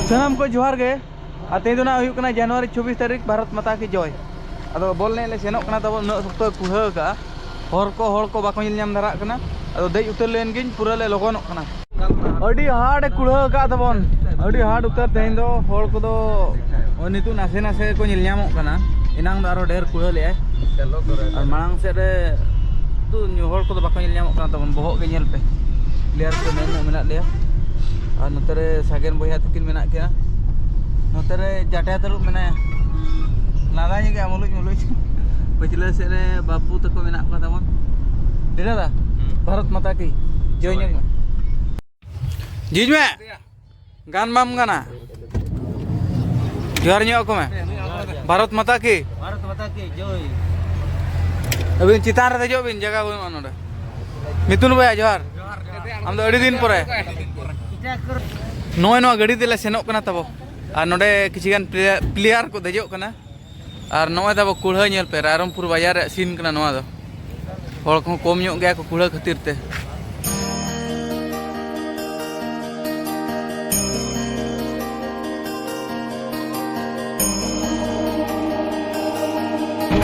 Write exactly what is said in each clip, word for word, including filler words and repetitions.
ᱥᱟᱱᱟᱢ ᱠᱚ ᱡᱚᱦᱟᱨ ᱜᱮ᱾ ᱟᱨ ᱛᱮᱦᱮᱧ ᱫᱚ ᱱᱟᱜ ᱦᱩᱭᱩᱜ ᱠᱟᱱᱟ ᱡᱟᱱᱩᱣᱟᱨᱤ ᱪᱷᱚᱵᱵᱤᱥ ᱛᱟᱹᱨᱤᱠᱷ, ᱵᱷᱟᱨᱚᱛ ᱢᱟᱛᱟ ᱠᱤ ᱡᱚᱭ᱾ ᱟᱫᱚ ᱵᱚᱞ ᱮᱱᱮᱡ ᱞᱮ ᱥᱮᱱᱚᱜ ᱠᱟᱱᱟ ᱛᱟᱵᱚᱱ, ᱩᱱᱟᱹᱜ ᱥᱚᱠᱛᱚᱭ ᱠᱩᱲᱦᱟᱹ ᱟᱠᱟᱫᱼᱟ, ᱦᱚᱲ ᱠᱚ ᱦᱚᱲ ᱠᱚ ᱵᱟᱠᱚ ᱧᱮᱞ ᱧᱟᱢ ᱫᱷᱟᱨᱟᱜ ᱠᱟᱱᱟ᱾ ᱟᱫᱚ ᱫᱮᱡ ᱩᱛᱟᱹᱨ ᱞᱮᱱ ᱜᱤᱧ, ᱯᱩᱨᱟᱹ ᱞᱮ ᱞᱚᱜᱚᱱᱚᱜ ᱠᱟᱱᱟ᱾ ᱟᱹᱰᱤ ᱦᱟᱨᱰ ᱮ ᱠᱩᱲᱦᱟᱹ ᱟᱠᱟᱫ ᱛᱟᱵᱚᱱ, ᱟᱹᱰᱤ ᱦᱟᱨᱰ ᱩᱛᱟᱹᱨ᱾ ᱛᱮᱦᱮᱧ ᱫᱚ ᱦᱚᱲ ᱠᱚᱫᱚ ᱱᱤᱛᱚᱜ ᱱᱟᱥᱮ ᱱᱟᱥᱮ ᱠᱚ ᱧᱮᱞ ᱧᱟᱢᱚᱜ ᱠᱟᱱᱟ, ᱮᱱᱟᱝ ᱫᱚ ᱟᱨᱚ ᱰᱷᱮᱨ ᱠᱩᱲᱦᱟᱹ ᱞᱮᱜᱼᱟᱭ᱾ ᱟᱨ ᱢᱟᱲᱟᱝ ᱥᱮᱫ ᱨᱮ ᱫᱚ ᱦᱚᱲ ᱠᱚᱫᱚ ᱵᱟᱠᱚ ᱧᱮᱞ ᱧᱟᱢᱚᱜ ᱠᱟᱱᱟ ᱛᱟᱵᱚᱱ, ᱵᱚᱦᱚᱜ ᱜᱮ ᱧᱮᱞ ᱯᱮ, ᱯᱞᱮᱭᱟᱨ ᱠᱚ ᱢᱮᱱ ᱢᱮᱱᱟᱜ ᱞᱮᱭᱟ᱾ ᱟᱨ ᱱᱚᱛᱮ ᱨᱮ ᱥᱟᱜᱮᱱ ᱵᱚᱭᱦᱟ ᱛᱟᱹᱠᱤᱱ ᱢᱮᱱᱟᱜ ᱠᱤᱱᱟ, ᱱᱚᱛᱮ ᱨᱮ ᱡᱟᱴᱟ ᱛᱟᱹᱨᱩᱵ ᱢᱮᱱᱟᱭᱟ, ᱞᱟᱸᱫᱟ ᱧᱚᱜ ᱜᱮ ᱢᱩᱞᱩᱡ ᱢᱩᱞᱩᱡ᱾ ᱯᱟᱹᱪᱷᱞᱟᱹ ᱥᱮᱫ ᱨᱮ ᱵᱟᱹᱯᱩ ᱛᱟᱠᱚ ᱢᱮᱱᱟᱜ ᱠᱚᱣᱟ ᱛᱟᱵᱚᱱ᱾ ᱫᱮᱞᱟ ᱫᱟ, ᱵᱷᱟᱨᱚᱛ ᱢᱟᱛᱟ ᱠᱤ ᱡᱚᱭ ᱧᱚᱜ ᱢᱮ᱾ ᱡᱷᱤᱡ ᱢᱮ, ᱜᱟᱱ ᱵᱟᱢ ᱜᱟᱱᱟ᱾ ᱡᱚᱦᱟᱨ ᱧᱚᱜ ᱟᱠᱚ ᱢᱮ᱾ ᱵᱷᱟᱨᱚᱛ ᱢᱟᱛᱟ ᱠᱤ᱾ ᱵᱷᱟᱨᱚᱛ ᱢᱟᱛᱟ ᱠᱤ ᱡᱚᱭ᱾ ᱟᱹᱵᱤᱱ ᱪᱮᱛᱟᱱ ᱨᱮ ᱫᱮᱡᱚᱜ ᱵᱤᱱ, ᱡᱟᱭᱜᱟ ᱵᱟᱹᱱᱩᱜᱼᱟ ᱱᱚᱰᱮ᱾ ᱢᱤᱛᱩᱱ ᱵᱚᱭᱦᱟ ᱡᱚᱦᱟᱨ᱾ ᱟᱢ ᱫᱚ ᱟᱹᱰᱤ ᱫᱤᱱ ᱯᱚᱨᱮ᱾ ᱱᱚᱜᱼᱚᱭ ᱱᱚᱣᱟ ᱜᱟᱹᱰᱤ ᱛᱮᱞᱮ ᱥᱮᱱᱚᱜ ᱠᱟᱱᱟ ᱛᱟᱵᱚ᱾ ᱟᱨ ᱱᱚᱰᱮ ᱠᱤᱪᱷᱤ ᱜᱟᱱ ᱯᱞᱮᱭᱟᱨ ᱠᱚ ᱫᱮᱡᱚᱜ ᱠᱟᱱᱟ᱾ ᱟᱨ ᱱᱚᱜᱼᱚᱭ ᱛᱟᱵᱚ ᱠᱩᱲᱦᱟᱹ ᱧᱮᱞ ᱯᱮ, ᱨᱟᱭᱨᱚᱝᱯᱩᱨ ᱵᱟᱡᱟᱨ ᱨᱮᱭᱟᱜ ᱥᱤᱱ ᱠᱟᱱᱟ ᱱᱚᱣᱟ ᱫᱚ᱾ ᱦᱚᱲ ᱠᱚᱦᱚᱸ ᱠᱚᱢ ᱧᱚᱜ ᱜᱮᱭᱟ ᱠᱚ ᱠᱩᱲᱦᱟᱹ ᱠᱷᱟᱹᱛᱤᱨ ᱛᱮ᱾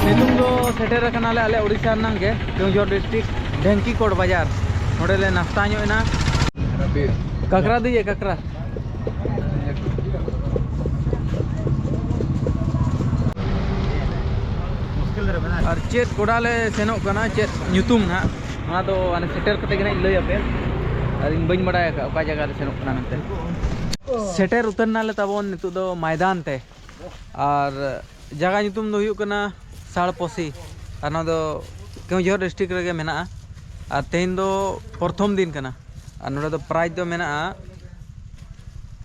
ᱱᱤᱛᱚᱝ ᱫᱚ ᱥᱮᱴᱮᱨ ᱟᱠᱟᱱᱟᱞᱮ ᱟᱞᱮ ᱳᱰᱤᱥᱟ ᱨᱮᱱᱟᱜ ᱜᱮ, ᱠᱮᱣᱚᱱᱡᱷᱚᱨ ᱰᱤᱥᱴᱨᱤᱠᱴ, ᱰᱷᱮᱝᱠᱤᱠᱳᱴ ᱵᱟᱡᱟᱨ᱾ ᱱᱚᱰᱮ ᱞᱮ ᱱᱟᱥᱛᱟ ᱧᱚᱜ ᱮᱱᱟ᱾ ᱠᱟᱠᱨᱟ ᱫᱤᱭᱮ ᱠᱟᱠᱨᱟ᱾ ᱟᱨ ᱪᱮᱫ ᱜᱚᱰᱟ ᱞᱮ ᱥᱮᱱᱚᱜ ᱠᱟᱱᱟ, ᱪᱮᱫ ᱧᱩᱛᱩᱢ ᱱᱟᱦᱟᱜ, ᱚᱱᱟ ᱫᱚ ᱦᱟᱱᱮ ᱥᱮᱴᱮᱨ ᱠᱟᱛᱮ ᱜᱮ ᱱᱟᱦᱟᱜ ᱤᱧ ᱞᱟᱹᱭ ᱟᱯᱮᱭᱟ᱾ ᱟᱨ ᱤᱧ ᱵᱟᱹᱧ ᱵᱟᱲᱟᱭ ᱟᱠᱟᱫᱼᱟ ᱚᱠᱟ ᱡᱟᱭᱜᱟ ᱞᱮ ᱥᱮᱱᱚᱜ ᱠᱟᱱᱟ ᱢᱮᱱᱛᱮ᱾ ᱥᱮᱴᱮᱨ ᱩᱛᱟᱹᱨ ᱱᱟᱞᱮ ᱛᱟᱵᱚᱱ ᱱᱤᱛᱚᱜ ᱫᱚ ᱢᱚᱭᱫᱟᱱ ᱛᱮ᱾ ᱟᱨ ᱡᱟᱭᱜᱟ ᱧᱩᱛᱩᱢ ᱫᱚ ᱦᱩᱭᱩᱜ ᱠᱟᱱᱟ ᱥᱟᱲᱯᱚᱥᱤ, ᱟᱨ ᱱᱚᱣᱟ ᱫᱚ ᱠᱮᱣᱚᱱᱡᱷᱚᱨ ᱰᱤᱥᱴᱨᱤᱠᱴ ᱨᱮᱜᱮ ᱢᱮᱱᱟᱜᱼᱟ᱾ ᱟᱨ ᱛᱮᱦᱮᱧ ᱫᱚ ᱯᱨᱚᱛᱷᱚᱢ ᱫᱤᱱ ᱠᱟᱱᱟ᱾ ᱟᱨ ᱱᱚᱰᱮ ᱫᱚ ᱯᱨᱟᱭᱤᱡᱽ ᱫᱚ ᱢᱮᱱᱟᱜᱼᱟ,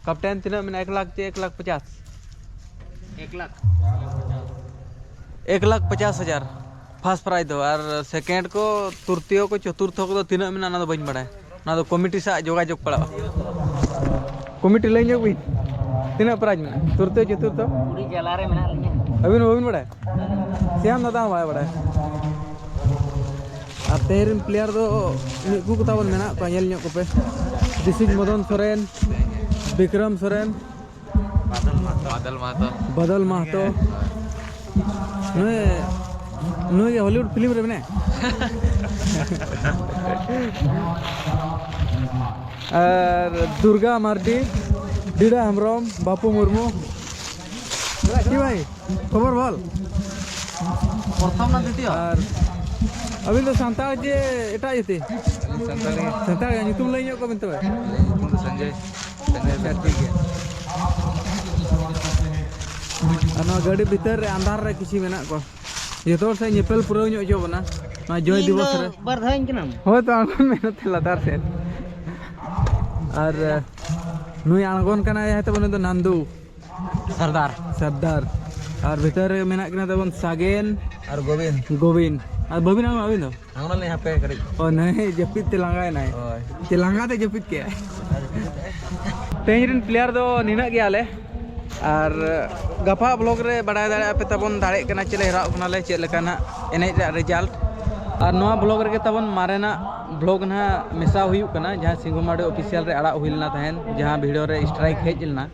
ᱠᱮᱯᱴᱮᱱ, ᱛᱤᱱᱟᱹᱜ ᱢᱮᱱᱟᱜᱼᱟ? ᱮᱠ ᱞᱟᱠᱷ ᱪᱮ ᱮᱠ ᱞᱟᱠᱷ ᱯᱚᱪᱟᱥ? ᱮᱠ ᱞᱟᱠᱷ᱾ ᱮᱠ ᱞᱟᱠᱷ ᱯᱚᱪᱟᱥ ᱦᱟᱡᱟᱨ ᱯᱷᱟᱥᱴ ᱯᱨᱟᱭᱤᱡᱽ ᱫᱚ᱾ ᱟᱨ ᱥᱮᱠᱮᱱᱰ ᱠᱚ, ᱛᱨᱤᱛᱤᱭᱚ ᱠᱚ, ᱪᱚᱛᱩᱨᱛᱷᱚ ᱠᱚᱫᱚ ᱛᱤᱱᱟᱹᱜ ᱢᱮᱱᱟᱜᱼᱟ, ᱚᱱᱟ ᱫᱚ ᱵᱟᱹᱧ ᱵᱟᱲᱟᱭᱟ᱾ ᱚᱱᱟ ᱫᱚ ᱠᱚᱢᱤᱴᱤ ᱥᱟᱶ ᱡᱳᱜᱟᱡᱳᱜᱽ ᱯᱟᱲᱟᱜᱼᱟ᱾ ᱠᱚᱢᱤᱴᱤ, ᱞᱟᱹᱭ ᱧᱚᱜ ᱵᱤᱱ, ᱛᱤᱱᱟᱹᱜ ᱯᱨᱟᱭᱤᱡᱽ ᱢᱮᱱᱟᱜᱼᱟ? ᱛᱨᱤᱛᱤᱭᱚ, ᱪᱚᱛᱩᱨᱛᱷᱚ? ᱟᱹᱰᱤ ᱡᱟᱞᱟ ᱨᱮ ᱢᱮᱱᱟᱜ ᱞᱤᱧᱟ᱾ ᱟᱹᱵᱤᱱ ᱦᱚᱸ ᱵᱟᱹᱵᱤᱱ ᱵᱟᱲᱟᱭᱟ? ᱥᱮᱭᱟᱢ ᱫᱟᱫᱟ ᱦᱚᱸ ᱵᱟᱭ ᱵᱟᱲᱟᱭᱟ᱾ ᱟᱨ ᱛᱮᱦᱮᱧ ᱨᱮᱱ ᱯᱞᱮᱭᱟᱨ ᱫᱚ ᱢᱤᱫ ᱠᱚ ᱛᱟᱵᱚᱱ ᱢᱮᱱᱟᱜ ᱠᱚᱣᱟ, ᱧᱮᱞ ᱧᱚᱜ ᱠᱚᱯᱮ᱾ ᱫᱤᱥᱤᱡ ᱢᱚᱫᱚᱱ ᱥᱚᱨᱮᱱ, ᱵᱤᱠᱨᱚᱢ ᱥᱚᱨᱮᱱ, ᱵᱟᱫᱚᱞ ᱢᱟᱦᱟᱛᱚ᱾ ᱵᱟᱫᱚᱞ ᱢᱟᱦᱟᱛᱚ᱾ ᱱᱩᱭ, ᱱᱩᱭ ᱜᱮ ᱦᱚᱞᱤᱣᱩᱰ ᱯᱷᱤᱞᱢ ᱨᱮ ᱢᱮᱱᱟᱭᱟ᱾ ᱟᱨ ᱫᱩᱨᱜᱟ ᱢᱟᱨᱰᱤ, ᱰᱤᱰᱟ ᱦᱮᱢᱵᱨᱚᱢ, ᱵᱟᱯᱩ ᱢᱩᱨᱢᱩ᱾ ᱠᱤ ᱵᱷᱟᱭ, ᱠᱷᱚᱵᱚᱨ ᱵᱚᱞ᱾ ᱯᱨᱚᱛᱷᱚᱢ ᱱᱟ ᱫᱤᱛᱤᱭᱚ᱾ ᱟᱨ ᱟᱹᱵᱤᱱ ᱫᱚ ᱥᱟᱱᱛᱟᱲ ᱪᱮ ᱮᱴᱟᱜ ᱡᱟᱹᱛᱤ? ᱥᱟᱱᱛᱟᱲ ᱜᱮ᱾ ᱥᱟᱱᱛᱟᱲ ᱜᱮ᱾ ᱧᱩᱛᱩᱢ ᱞᱟᱹᱭ ᱧᱚᱜ ᱠᱚᱵᱤᱱ ᱛᱚᱵᱮ᱾ ᱟᱹᱞᱤᱧᱟᱜ ᱧᱩᱛᱩᱢ ᱫᱚ ᱥᱚᱧᱡᱚᱭ᱾ ᱥᱚᱧᱡᱚᱭ᱾ ᱟᱪᱪᱷᱟ, ᱴᱷᱤᱠ ᱜᱮᱭᱟ᱾ ᱟᱨ ᱱᱚᱣᱟ ᱜᱟᱹᱰᱤ ᱵᱷᱤᱛᱟᱹᱨ ᱨᱮ ᱟᱸᱫᱷᱟᱨ ᱨᱮ ᱠᱤᱪᱷᱩ ᱢᱮᱱᱟᱜ ᱠᱚᱣᱟ᱾ ᱡᱚᱛᱚ ᱦᱚᱲ ᱥᱮᱫ ᱧᱮᱯᱮᱞ ᱯᱩᱨᱟᱹᱣ ᱧᱚᱜ ᱦᱚᱪᱚ ᱵᱚᱱᱟ᱾ ᱱᱚᱣᱟ ᱡᱚᱭ ᱤᱧ ᱫᱤᱵᱚᱥ ᱫᱚ ᱨᱮ᱾ ᱵᱟᱨ ᱫᱷᱟᱣ ᱤᱧ ᱠᱟᱱᱟᱢ᱾ ᱦᱳᱭ ᱛᱚ, ᱟᱬᱜᱚᱱ ᱢᱮ ᱱᱚᱛᱮ ᱞᱟᱛᱟᱨ ᱥᱮᱫ᱾ ᱟᱨ, ᱱᱩᱭ ᱟᱬᱜᱚᱱ ᱠᱟᱱᱟᱭ ᱡᱟᱦᱟᱸᱭ ᱛᱟᱵᱚᱱ, ᱩᱱᱤ ᱫᱚ ᱱᱟᱱᱫᱩ᱾ ᱥᱚᱨᱫᱟᱨ᱾ ᱥᱚᱨᱫᱟᱨ᱾ ᱟᱨ ᱵᱷᱤᱛᱟᱹᱨ ᱨᱮ ᱢᱮᱱᱟᱜ ᱠᱤᱱᱟ ᱛᱟᱵᱚᱱ ᱥᱟᱜᱮᱱ᱾ ᱟᱨ ᱜᱳᱵᱤᱱ᱾ ᱜᱳᱵᱤᱱ᱾ ᱟᱨ ᱵᱟᱹᱵᱤᱱ ᱟᱬᱜᱚᱱᱟ ᱟᱹᱵᱤᱱ ᱫᱚ? ᱟᱬᱜᱚᱱᱟᱞᱤᱧ ᱦᱟᱯᱮ ᱠᱟᱹᱴᱤᱡ᱾ ᱚ, ᱱᱩᱭ ᱡᱟᱹᱯᱤᱫ ᱛᱮ ᱞᱟᱸᱜᱟᱭᱮᱱᱟᱭ᱾ ᱦᱳᱭ᱾ ᱪᱮ ᱞᱟᱸᱜᱟ ᱛᱮ ᱡᱟᱹᱯᱤᱫ ᱠᱮᱜᱼᱟᱭ᱾ ᱛᱮᱦᱮᱧ ᱨᱮᱱ ᱯᱞᱮᱭᱟᱨ ᱫᱚ ᱱᱤᱱᱟᱹᱜ ᱜᱮᱭᱟᱞᱮ᱾ ᱟᱨ ᱜᱟᱯᱟ ᱵᱞᱚᱜ ᱨᱮ ᱵᱟᱲᱟᱭ ᱫᱟᱲᱮᱭᱟᱜᱼᱟ ᱯᱮ ᱛᱟᱵᱚᱱ ᱫᱟᱲᱮᱜ ᱠᱟᱱᱟ ᱪᱮᱫ ᱞᱮᱠᱟ ᱱᱟᱜ ᱮᱱᱮᱡ ᱨᱮᱭᱟᱜ ᱨᱮᱡᱟᱞᱴ᱾ ᱟᱨ ᱱᱚᱣᱟ ᱵᱞᱚᱜ ᱨᱮᱜᱮ ᱛᱟᱵᱚᱱ ᱢᱟᱨᱮᱱᱟᱜ ᱵᱞᱚᱜ ᱱᱟᱦᱟᱜ ᱢᱮᱥᱟ ᱦᱩᱭᱩᱜ ᱠᱟᱱᱟ, ᱡᱟᱦᱟᱸ ᱥᱤᱝᱜᱩ ᱢᱟᱨᱰᱤ ᱚᱯᱷᱤᱥᱤᱭᱟᱞ ᱨᱮ ᱟᱲᱟᱜ ᱦᱩᱭ ᱞᱮᱱᱟ ᱛᱟᱦᱮᱸᱱ, ᱡᱟᱦᱟᱸ ᱵᱷᱤᱰᱤᱭᱳ ᱨᱮ ᱥᱴᱨᱟᱭᱤᱠ ᱦᱮᱡ ᱞᱮᱱᱟ,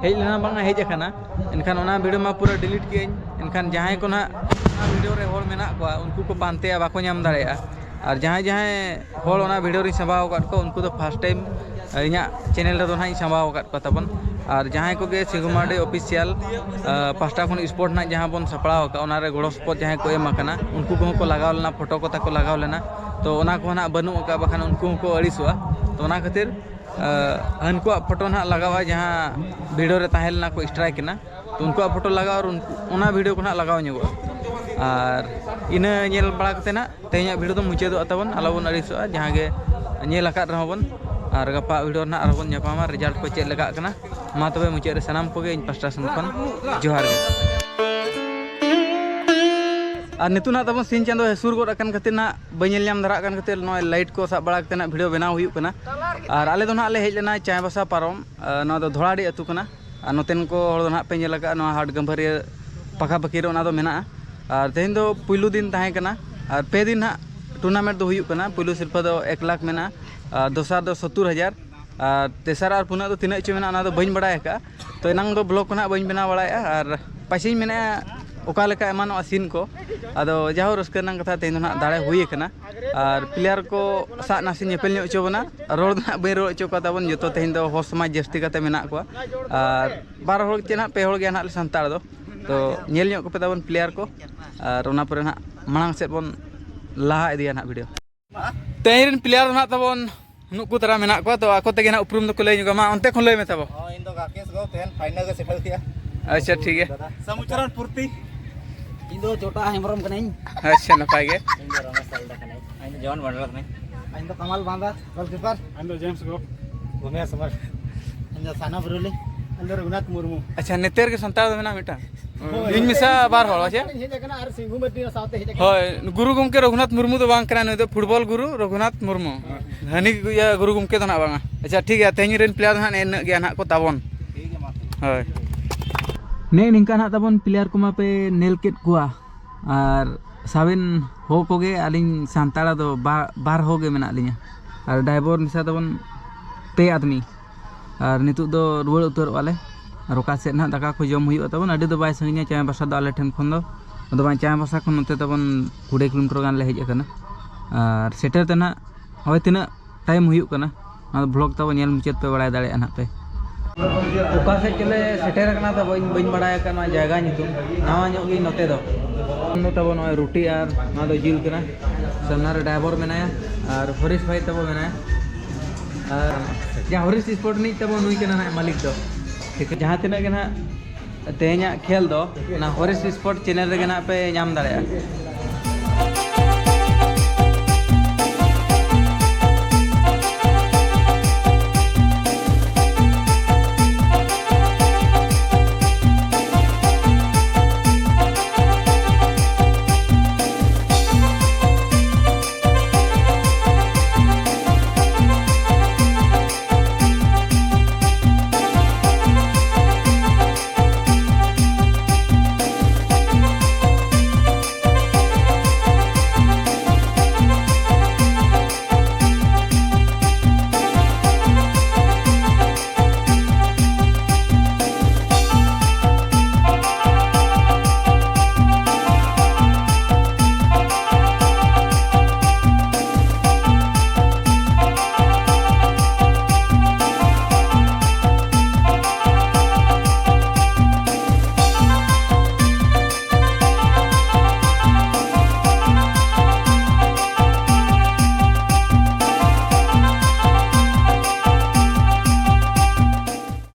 ᱦᱮᱡ ᱞᱮᱱᱟ ᱵᱟᱝᱟ, ᱦᱮᱡ ᱟᱠᱟᱱᱟ᱾ ᱮᱱᱠᱷᱟᱱ ᱚᱱᱟ ᱵᱷᱤᱰᱤᱭᱳ ᱢᱟ ᱯᱩᱨᱟᱹ ᱰᱤᱞᱤᱴ ᱠᱮᱜᱼᱟᱹᱧ᱾ ᱮᱱᱠᱷᱟᱱ ᱡᱟᱦᱟᱸᱭ ᱠᱚ ᱱᱟᱦᱟᱜ ᱚᱱᱟ ᱵᱷᱤᱰᱤᱭᱳ ᱨᱮ ᱦᱚᱲ ᱢᱮᱱᱟᱜ ᱠᱚᱣᱟ, ᱩᱱᱠᱩ ᱠᱚ ᱯᱟᱱᱛᱮᱭᱟ, ᱵᱟᱠᱚ ᱧᱟᱢ ᱫᱟᱲᱮᱭᱟᱜᱼᱟ᱾ ᱟᱨ ᱡᱟᱦᱟᱸᱭ ᱡᱟᱦᱟᱸᱭ ᱦᱚᱲ ᱚᱱᱟ ᱵᱷᱤᱰᱤᱭᱳ ᱨᱤᱧ ᱥᱟᱢᱵᱟᱣ ᱟᱠᱟᱫ ᱠᱚᱣᱟ, ᱩᱱᱠᱩ ᱫᱚ ᱯᱷᱟᱥᱴ ᱴᱟᱭᱤᱢ ᱤᱧᱟᱹᱜ ᱪᱮᱱᱮᱞ ᱨᱮᱫᱚ ᱱᱟᱦᱟᱜ ᱤᱧ ᱥᱟᱢᱵᱟᱣ ᱟᱠᱟᱫ ᱠᱚᱣᱟ ᱛᱟᱵᱚᱱ᱾ ᱟᱨ ᱡᱟᱦᱟᱸᱭ ᱠᱚᱜᱮ ᱥᱤᱝᱜᱩ ᱢᱟᱨᱰᱤ ᱚᱯᱷᱤᱥᱤᱭᱟᱞ, ᱟ, ᱯᱟᱦᱴᱟ ᱠᱷᱚᱱ ᱥᱯᱳᱨᱴ ᱱᱟᱦᱟᱜ ᱡᱟᱦᱟᱸ ᱵᱚᱱ ᱥᱟᱯᱲᱟᱣ ᱟᱠᱟᱫ, ᱚᱱᱟ ᱨᱮ ᱜᱚᱲᱚ ᱥᱚᱯᱚᱦᱚᱫ ᱡᱟᱦᱟᱸᱭ ᱠᱚ ᱮᱢ ᱟᱠᱟᱱᱟ, ᱩᱱᱠᱩ ᱠᱚᱦᱚᱸ ᱠᱚ ᱞᱟᱜᱟᱣ ᱞᱮᱱᱟ, ᱯᱷᱳᱴᱳ ᱠᱚ ᱛᱟᱠᱚ ᱞᱟᱜᱟᱣ ᱞᱮᱱᱟ᱾ ᱛᱚ ᱚᱱᱟ ᱠᱚᱦᱚᱸ ᱱᱟᱦᱟᱜ ᱵᱟᱹᱱᱩᱜ ᱟᱠᱟᱫ, ᱵᱟᱠᱷᱟᱱ ᱩᱱᱠᱩ ᱦᱚᱸᱠᱚ ᱟᱹᱲᱤᱥᱚᱜᱼᱟ᱾ ᱛᱚ ᱚᱱᱟ ᱠᱷᱟᱹᱛᱤᱨ, ᱟ, ᱦᱟᱹᱱᱠᱩᱣᱟᱜ ᱯᱷᱳᱴᱳ ᱱᱟᱦᱟᱜ ᱞᱟᱜᱟᱣᱟ, ᱡᱟᱦᱟᱸ ᱵᱷᱤᱰᱤᱭᱳ ᱨᱮ ᱛᱟᱦᱮᱸ ᱞᱮᱱᱟ ᱠᱚ, ᱥᱴᱨᱟᱭᱤᱠ ᱮᱱᱟ᱾ ᱛᱚ ᱩᱱᱠᱩᱣᱟᱜ ᱯᱷᱳᱴᱳ ᱞᱟᱜᱟᱣ ᱟᱨ ᱩᱱᱠᱩ, ᱚᱱᱟ ᱵᱷᱤᱰᱤᱭᱳ ᱠᱚ ᱱᱟᱦᱟᱜ ᱞᱟᱜᱟᱣ ᱧᱚᱜᱚᱜᱼᱟ᱾ ᱟᱨ ᱤᱱᱟᱹ ᱧᱮᱞ ᱵᱟᱲᱟ ᱠᱟᱛᱮ ᱱᱟᱦᱟᱜ ᱛᱮᱦᱮᱧᱟᱜ ᱵᱷᱤᱰᱤᱭᱳ ᱫᱚ ᱢᱩᱪᱟᱹᱫᱚᱜᱼᱟ ᱛᱟᱵᱚᱱ, ᱟᱞᱚᱵᱚᱱ ᱟᱹᱲᱤᱥᱚᱜᱼᱟ᱾ ᱡᱟᱦᱟᱸ ᱜᱮ ᱧᱮᱞ ᱟᱠᱟᱫ ᱨᱮᱦᱚᱸ ᱵᱚᱱ, ᱟᱨ ᱜᱟᱯᱟ ᱵᱷᱤᱰᱤᱭᱳ ᱨᱮ ᱱᱟᱦᱟᱜ ᱟᱨᱦᱚᱸ ᱵᱚᱱ ᱧᱟᱯᱟᱢᱟ, ᱨᱮᱡᱟᱞᱴ ᱠᱚ ᱪᱮᱫ ᱞᱮᱠᱟᱜ ᱠᱟᱱᱟ᱾ ᱢᱟ ᱛᱚᱵᱮ ᱢᱩᱪᱟᱹᱫ ᱨᱮ ᱥᱟᱱᱟᱢ ᱠᱚᱜᱮ ᱤᱧ ᱯᱟᱥᱴᱟ ᱥᱮᱱ ᱠᱷᱚᱱ ᱡᱚᱦᱟᱨ ᱜᱮ᱾ ᱟᱨ ᱱᱤᱛᱚᱜ ᱱᱟᱦᱟᱜ ᱛᱟᱵᱚᱱ ᱥᱤᱧ ᱪᱟᱸᱫᱳ ᱦᱟᱹᱥᱩᱨ ᱜᱚᱫ ᱟᱠᱟᱱ ᱠᱷᱟᱹᱛᱤᱨ ᱱᱟᱦᱟᱜ ᱵᱟᱹᱧ ᱧᱮᱞ ᱧᱟᱢ ᱫᱷᱟᱨᱟᱜ ᱠᱟᱱ ᱠᱷᱟᱹᱛᱤᱨ ᱱᱚᱜᱼᱚᱭ ᱞᱟᱭᱤᱴ ᱠᱚ ᱥᱟᱵ ᱵᱟᱲᱟ ᱠᱟᱛᱮ ᱱᱟᱦᱟᱜ ᱵᱷᱤᱰᱤᱭᱳ ᱵᱮᱱᱟᱣ ᱦᱩᱭᱩᱜ ᱠᱟᱱᱟ᱾ ᱟᱨ ᱟᱞᱮ ᱫᱚ ᱱᱟᱦᱟᱜ ᱞᱮ ᱦᱮᱡ ᱞᱮᱱᱟ ᱪᱟᱭᱵᱟᱥᱟ ᱯᱟᱨᱚᱢ, ᱟᱨ ᱱᱚᱣᱟ ᱫᱚ ᱫᱷᱚᱲᱟᱰᱤ ᱟᱹᱛᱩ ᱠᱟᱱᱟ᱾ ᱟᱨ ᱱᱚᱛᱮᱱ ᱠᱚ ᱦᱚᱲ ᱫᱚ ᱱᱟᱦᱟᱜ ᱯᱮ ᱧᱮᱞ ᱟᱠᱟᱫᱼᱟ, ᱱᱚᱣᱟ ᱦᱟᱴ ᱜᱟᱹᱢᱵᱷᱟᱹᱨᱤᱭᱟᱹ ᱯᱟᱠᱷᱟ ᱯᱟᱹᱠᱷᱤ ᱨᱮ ᱚᱱᱟ ᱫᱚ ᱢᱮᱱᱟᱜᱼᱟ᱾ ᱟᱨ ᱛᱮᱦᱮᱧ ᱫᱚ ᱯᱩᱭᱞᱩ ᱫᱤᱱ ᱛᱟᱦᱮᱸ ᱠᱟᱱᱟ, ᱟᱨ ᱯᱮ ᱫᱤᱱ ᱱᱟᱦᱟᱜ ᱴᱩᱨᱱᱟᱢᱮᱱᱴ ᱫᱚ ᱦᱩᱭᱩᱜ ᱠᱟᱱᱟ᱾ ᱯᱩᱭᱞᱩ ᱥᱤᱨᱯᱟᱹ ᱫᱚ ᱮᱠ ᱞᱟᱠᱷ ᱢᱮᱱᱟᱜᱼᱟ, ᱟᱨ ᱫᱚᱥᱟᱨ ᱫᱚ ᱥᱚᱛᱛᱩᱨ ᱦᱟᱡᱟᱨ, ᱟᱨ ᱛᱮᱥᱟᱨ ᱟᱨ ᱯᱩᱱᱟᱹᱜ ᱫᱚ ᱛᱤᱱᱟᱹᱜ ᱪᱚ ᱢᱮᱱᱟᱜᱼᱟ, ᱚᱱᱟ ᱫᱚ ᱵᱟᱹᱧ ᱵᱟᱲᱟᱭ ᱟᱠᱟᱫᱼᱟ᱾ ᱛᱚ ᱮᱱᱟᱝ ᱫᱚ ᱵᱞᱚᱜ ᱠᱚ ᱱᱟᱦᱟᱜ ᱵᱟᱹᱧ ᱵᱮᱱᱟᱣ ᱵᱟᱲᱟᱭᱮᱫᱼᱟ, ᱟᱨ ᱯᱟᱪᱮᱧ ᱢᱮᱱᱮᱫᱼᱟ ᱚᱠᱟ ᱞᱮᱠᱟ ᱮᱢᱟᱱᱚᱜᱼᱟ ᱥᱤᱱ ᱠᱚ᱾ ᱟᱫᱚ ᱡᱟᱦᱳ, ᱨᱟᱹᱥᱠᱟᱹ ᱨᱮᱱᱟᱜ ᱠᱟᱛᱷᱟ, ᱛᱮᱦᱮᱧ ᱫᱚ ᱱᱟᱦᱟᱜ ᱫᱟᱲᱮ ᱦᱩᱭ ᱟᱠᱟᱱᱟ, ᱟᱨ ᱯᱞᱮᱭᱟᱨ ᱠᱚ ᱥᱟᱶ ᱱᱟᱥᱮ ᱧᱮᱯᱮᱞ ᱧᱚᱜ ᱦᱚᱪᱚ ᱵᱚᱱᱟ᱾ ᱨᱚᱲ ᱫᱚ ᱱᱟᱦᱟᱜ ᱵᱟᱹᱧ ᱨᱚᱲ ᱦᱚᱪᱚ ᱠᱚᱣᱟ ᱛᱟᱵᱚᱱ, ᱡᱚᱛᱚ ᱛᱮᱦᱮᱧ ᱫᱚ ᱦᱚᱲ ᱥᱚᱢᱟᱡᱽ ᱡᱟᱹᱥᱛᱤ ᱠᱟᱛᱮ ᱢᱮᱱᱟᱜ ᱠᱚᱣᱟ, ᱟᱨ ᱵᱟᱨ ᱦᱚᱲ ᱪᱮ ᱱᱟᱦᱟᱜ ᱯᱮ ᱦᱚᱲ ᱜᱮ ᱱᱟᱦᱟᱜ ᱞᱮ ᱥᱟᱱᱛᱟᱲ ᱫᱚ᱾ ᱛᱚ ᱧᱮᱞ ᱧᱚᱜ ᱠᱚᱯᱮ ᱛᱟᱵᱚᱱ ᱯᱞᱮᱭᱟᱨ ᱠᱚ, ᱟᱨ ᱚᱱᱟ ᱯᱚᱨᱮ ᱱᱟᱦᱟᱜ ᱢᱟᱲᱟᱝ ᱥᱮᱫ ᱵᱚᱱ ᱞᱟᱦᱟ ᱤᱫᱤᱭᱟ ᱱᱟᱦᱟᱜ ᱵᱷᱤᱰᱤᱭᱳ᱾ ᱛᱮᱦᱮᱧ ᱨᱮᱱ ᱯᱞᱮᱭᱟᱨ ᱫᱚ ᱱᱟᱦᱟᱜ ᱛᱟᱵᱚᱱ ᱱᱩᱠᱩ ᱛᱟᱨᱟ ᱢᱮᱱᱟᱜ ᱠᱚᱣᱟ, ᱛᱚ ᱟᱠᱚ ᱛᱮᱜᱮ ᱱᱟᱦᱟᱜ ᱩᱯᱨᱩᱢ ᱫᱚᱠᱚ ᱞᱟᱹᱭ ᱧᱚᱜᱟ᱾ ᱢᱟ ᱚᱱᱛᱮ ᱠᱷᱚᱱ ᱞᱟᱹᱭ ᱢᱮ ᱛᱟᱵᱚ᱾ ᱦᱚᱸ, ᱤᱧ ᱫᱚ ᱨᱟᱠᱮᱥ ᱜᱚ, ᱛᱮᱦᱮᱧ ᱯᱷᱟᱭᱱᱟᱞ ᱜᱮ ᱥᱮᱴᱮᱨ ᱠᱮᱜᱼᱟ᱾ ᱟᱪᱪᱷᱟ, ᱴᱷᱤᱠ ᱜᱮᱭᱟ᱾ ᱥᱟᱢᱩᱪᱟᱨᱟᱱ ᱯᱩᱨᱛᱤ᱾ ᱤᱧ ᱫᱚ ᱪᱚᱴᱟ ᱦᱮᱢᱵᱨᱚᱢ ᱠᱟᱹᱱᱟᱹᱧ᱾ ᱟᱪᱪᱷᱟ, ᱱᱟᱯᱟᱭ ᱜᱮ᱾ ᱤᱧ ᱫᱚ ᱨᱚᱢᱮᱥ ᱦᱟᱸᱥᱫᱟ ᱠᱟᱹᱱᱟᱹᱧ᱾ ᱤᱧ ᱫᱚ ᱡᱚᱱ ᱢᱚᱱᱰᱚᱞ ᱠᱟᱹᱱᱟᱹᱧ᱾ ᱤᱧ ᱫᱚ ᱠᱟᱢᱟᱞ ᱵᱟᱸᱫᱟ, ᱜᱳᱞᱠᱤᱯᱟᱨ᱾ ᱤᱧ ᱫᱚ ᱡᱮᱢᱥ ᱜᱚ᱾ ᱜᱚᱢᱮᱥ ᱥᱚᱢᱟᱨ᱾ ᱤᱧ ᱫᱚ ᱥᱟᱱᱟ ᱵᱨᱩᱞᱤ᱾ ᱤᱧ ᱫᱚ ᱨᱚᱜᱷᱩᱱᱟᱛᱷ ᱢᱩᱨᱢᱩ᱾ ᱟᱪᱪᱷᱟ, ᱱᱮᱛᱮᱨ ᱜᱮ ᱥᱟᱱᱛᱟᱲ ᱫᱚ ᱢᱮᱱᱟᱜ ᱢᱤᱫᱴᱟᱝ? ᱦᱳᱭ᱾ ᱤᱧ ᱢᱮᱥᱟ ᱵᱟᱨ ᱦᱚᱲ, ᱟᱪᱪᱷᱟ? ᱤᱧ ᱦᱮᱡ ᱟᱠᱟᱱᱟ ᱟᱨ ᱥᱤᱝᱦᱩ ᱢᱟᱹᱨᱰᱤ ᱦᱚᱸ ᱥᱟᱶᱛᱮ ᱦᱮᱡ ᱟᱠᱟᱱᱟ᱾ ᱦᱳᱭ, ᱜᱩᱨᱩ ᱜᱚᱢᱠᱮ ᱨᱚᱜᱷᱩᱱᱟᱛᱷ ᱢᱩᱨᱢᱩ ᱫᱚ ᱵᱟᱝ ᱠᱟᱱᱟ, ᱱᱩᱭ ᱫᱚ ᱯᱷᱩᱴᱵᱚᱞ ᱜᱩᱨᱩ ᱨᱚᱜᱷᱩᱱᱟᱛᱷ ᱢᱩᱨᱢᱩ᱾ ᱦᱟᱹᱱᱤ ᱤᱭᱟᱹ ᱜᱩᱨᱩ ᱜᱚᱢᱠᱮ ᱫᱚ ᱱᱟᱜ ᱵᱟᱝᱟ᱾ ᱟᱪᱪᱷᱟ, ᱴᱷᱤᱠ ᱜᱮᱭᱟ, ᱛᱮᱦᱮᱧ ᱨᱮᱱ ᱯᱞᱮᱭᱟᱨ ᱫᱚ ᱱᱟᱜ ᱱᱤᱱᱟᱹᱜ ᱜᱮ ᱱᱟᱜ ᱠᱚ ᱛᱟᱵᱚᱱ᱾ ᱴᱷᱤᱠ ᱜᱮᱭᱟ, ᱢᱟ ᱛᱚᱵᱮ᱾ ᱦᱳᱭ᱾ ᱱᱮᱜᱼᱮ ᱱᱤᱝᱠᱟ ᱱᱟᱜ ᱛᱟᱵᱚᱱ ᱯᱞᱮᱭᱟᱨ ᱠᱚᱢᱟ ᱯᱮ ᱧᱮᱞ ᱠᱮᱫ ᱠᱚᱣᱟ, ᱟᱨ ᱥᱟᱵᱮᱱ ᱦᱚ ᱠᱚᱜᱮ ᱟᱹᱞᱤᱧ ᱥᱟᱱᱛᱟᱲ ᱫᱚ ᱵᱟ-, ᱵᱟᱨ ᱦᱚ ᱜᱮ ᱢᱮᱱᱟᱜ ᱞᱤᱧᱟ, ᱟᱨ ᱰᱟᱭᱵᱚᱨ ᱢᱮᱥᱟ ᱛᱟᱵᱚᱱ ᱯᱮ ᱟᱫᱽᱢᱤ᱾ ᱟᱨ ᱱᱤᱛᱚᱜ ᱫᱚ ᱨᱩᱣᱟᱹᱲ ᱩᱛᱟᱹᱨᱚᱜᱼᱟ ᱞᱮ᱾ ᱟᱨ ᱚᱠᱟ ᱥᱮᱫ ᱱᱟᱦᱟᱜ ᱫᱟᱠᱟ ᱠᱚ ᱡᱚᱢ ᱦᱩᱭᱩᱜᱼᱟ ᱛᱟᱵᱚᱱ, ᱟᱹᱰᱤ ᱫᱚ ᱵᱟᱭ ᱥᱟᱺᱜᱤᱧᱟ ᱪᱟᱭᱵᱟᱥᱟ ᱫᱚ ᱟᱞᱮ ᱴᱷᱮᱱ ᱠᱷᱚᱱ ᱫᱚ᱾ ᱟᱫᱚ ᱵᱟᱝ, ᱪᱟᱭᱵᱟᱥᱟ ᱠᱷᱚᱱ ᱱᱚᱛᱮ ᱛᱟᱵᱚᱱ ᱠᱩᱲᱤ ᱠᱤᱞᱳᱢᱤᱴᱟᱨ ᱜᱟᱱ ᱞᱮ ᱦᱮᱡ ᱟᱠᱟᱱᱟ᱾ ᱟᱨ ᱥᱮᱴᱮᱨ ᱛᱮ ᱱᱟᱦᱟᱜ ᱦᱳᱭ ᱛᱤᱱᱟᱹᱜ ᱴᱟᱭᱤᱢ ᱦᱩᱭᱩᱜ ᱠᱟᱱᱟ, ᱚᱱᱟ ᱫᱚ ᱵᱷᱞᱚᱜᱽ ᱛᱟᱵᱚ ᱧᱮᱞ ᱢᱩᱪᱟᱹᱫ ᱯᱮ, ᱵᱟᱲᱟᱭ ᱫᱟᱲᱮᱭᱟᱜᱼᱟ ᱱᱟᱦᱟᱜ ᱯᱮ᱾ ᱚᱠᱟ ᱥᱮᱫ ᱪᱚᱞᱮ ᱥᱮᱴᱮᱨ ᱟᱠᱟᱱᱟ ᱛᱚ ᱵᱟᱹᱧ, ᱵᱟᱹᱧ ᱵᱟᱲᱟᱭ ᱟᱠᱟᱫ ᱱᱚᱣᱟ ᱡᱟᱭᱜᱟ ᱧᱩᱛᱩᱢ, ᱱᱟᱣᱟ ᱧᱚᱜ ᱜᱤᱧ ᱱᱚᱛᱮ ᱫᱚ᱾ ᱱᱚᱣᱟ ᱫᱚ ᱛᱟᱵᱚ ᱱᱚᱜᱼᱚᱭ ᱨᱩᱴᱤ ᱟᱨ ᱱᱚᱣᱟ ᱫᱚ ᱡᱤᱞ ᱠᱟᱱᱟ᱾ ᱥᱟᱢᱱᱟ ᱨᱮ ᱰᱟᱭᱵᱚᱨ ᱢᱮᱱᱟᱭᱟ ᱟᱨ ᱦᱚᱨᱤᱥ ᱵᱷᱟᱭ ᱛᱟᱵᱚ ᱢᱮᱱᱟᱭᱟ᱾ ᱟᱨ ᱡᱟᱦᱟᱸ ᱦᱚᱨᱤᱥ ᱥᱯᱳᱨᱴ ᱨᱤᱱᱤᱡ ᱛᱟᱵᱚ ᱱᱩᱭ ᱠᱟᱱᱟ ᱱᱟᱦᱟᱜ ᱢᱟᱹᱞᱤᱠ ᱫᱚ᱾ ᱴᱷᱤᱠ, ᱡᱟᱦᱟᱸ ᱛᱤᱱᱟᱹᱜ ᱜᱮ ᱱᱟᱦᱟᱜ ᱛᱮᱦᱮᱧᱟᱜ ᱠᱷᱮᱞ ᱫᱚ ᱚᱱᱟ ᱦᱚᱨᱤᱥ ᱥᱯᱳᱨᱴ ᱪᱮᱱᱮᱞ ᱨᱮᱜᱮ ᱱᱟᱦᱟᱜ ᱯᱮ ᱧᱟᱢ ᱫᱟᱲᱮᱭᱟᱜᱼᱟ᱾